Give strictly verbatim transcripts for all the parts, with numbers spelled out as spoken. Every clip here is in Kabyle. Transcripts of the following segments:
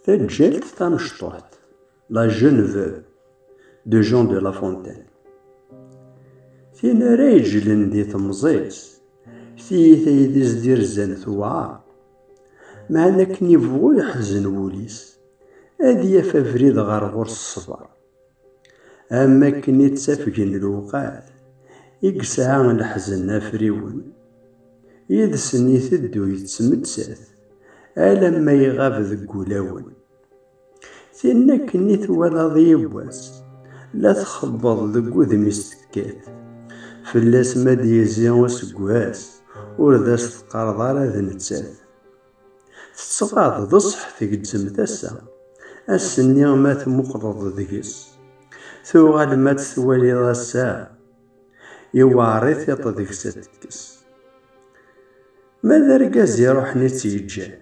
Taǧǧalt tamecṭuḥt, la jeune veuve, de Jean de La Fontaine. Tin ara iǧlen di temẓi-s, tiyita i d-izdirzan tewɛer. Meɛna akken ibɣu yeḥzen wul-is, ad yaf abrid ɣer ɣur-s ṣṣber. Am wakken i ttafgen lewqat i yesɛa leḥzen afriwen, yid-sen iteddu yettmettat alamma iɣab deg wulawen. Tin akken i twalaḍ yiwwas la txebbeḍ deg wudem-is tekkat, fell-as ma d-yezzi useggas ur d as-teqqareḍ ara d nettat. Tettɣaḍ d ṣṣeḥ tgezzem tasa, ass-nni ma tmuqleḍ deg-s, tuɣal ma tt-twaliḍ ass-a, iwɛer i tiṭ deg-s ad tekkes. Ma d argaz iruḥen i tt-yeǧǧan,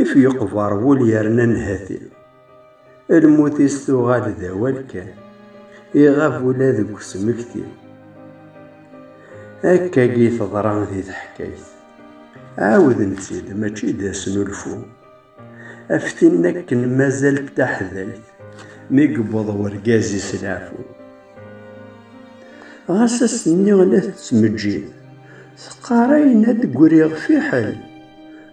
if yeqber wul yerna nhati, lmut-is tuɣal d awal kan, iɣab ula deg usmekti. Akkagi teḍra di teḥkayt, ɛawden-tt-id mačči d asnulfu. Af tin akken mazal d taḥdayt mi yewweḍ urgaz-is leɛfu. Ɣas ass-nni la tettmeǧǧid, teqqar ayen ad d-griɣ fiḥel.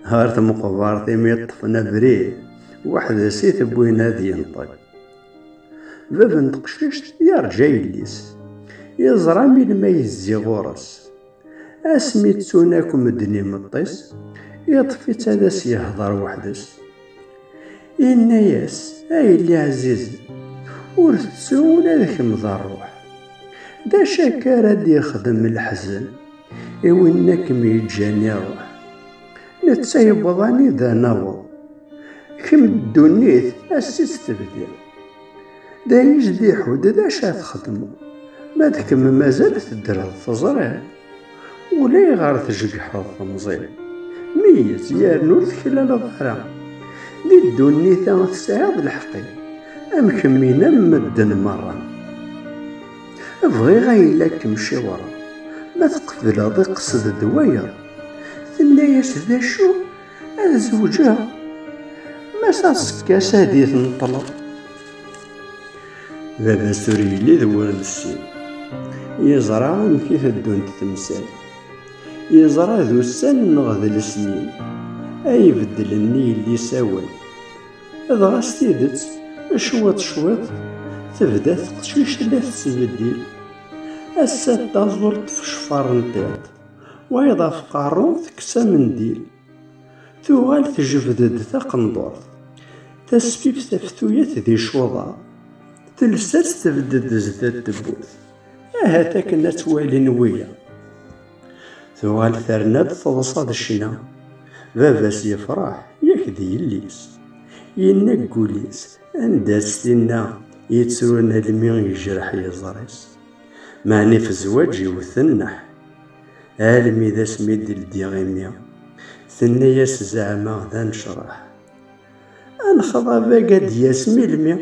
Ɣer tmeqbert imi ṭṭfen abrid, weḥd-s i t-wwin ad yenṭeq. Bab n teqcict yerǧa yelli-s, yeẓra melmi yezzi ɣur-s. Asmi ttun akk medden imeṭṭi-s, yeṭṭef-itt ad as-yehder weḥd-s. Yenna-yas: "A yelli ɛzizen, ur tettu ula d kemm d ṛṛuḥ. D acu akka ara d-yexdem leḥzen i win akken yeǧǧan iṛuḥ? Netta yewweḍ anida naweḍ, kemm ddunit ass-is tebdi." D ayen i s-d-iḥudd d acu ara txedmeḍ, ma d kemm mazal teddreḍ, teẓriḍ. Ulayɣer tjegḥeḍ temẓi, meyyez yernu ur teklaleḍ ara. Di ddunit-a tesɛiḍ lḥeqq-ik, am kemmini am medden merra. Bɣiɣ ayla kem-ciwreɣ, ma tqebleḍ iqsed-d wayeḍ. Tenna-yas: "D acu? Ad zewǧeɣ? Ma s aṣekkas ad i-tneṭleḍ." Baba-s ur yelli d wur nessin. Yeẓra amek i teddunt temsal. Yeẓra d ussan neɣ d lesnin ay ibeddlen i yelli-s awal. Dɣa s tidet, cwiṭ cwiṭ, tebda teqcict la tettbeddil. Ass-a d taẓult f ccfer n tiṭ, wayeḍ ɣef qerru tekkes amendil. Tuɣal tejbed-d taqendurt, tasfift ɣef tuyat d icuḍa, telsa-tt tebded zdat tewwurt, ahat akken ad twalin wiyaḍ. Tuɣal terna-d teḍsa d ccna, baba-s yefreḥ yak d yelli-s. Yenna deg wul-is: "Anda-tt tinna yettrun almi yejreḥ yiẓri-s?" Meɛna f zzwaǧ iwet nneḥ. Almi d asmi d-ldiɣ imi, tenna-yas: "Zeɛma d anecreḥ. Ad nexḍab ad d-yas melmi,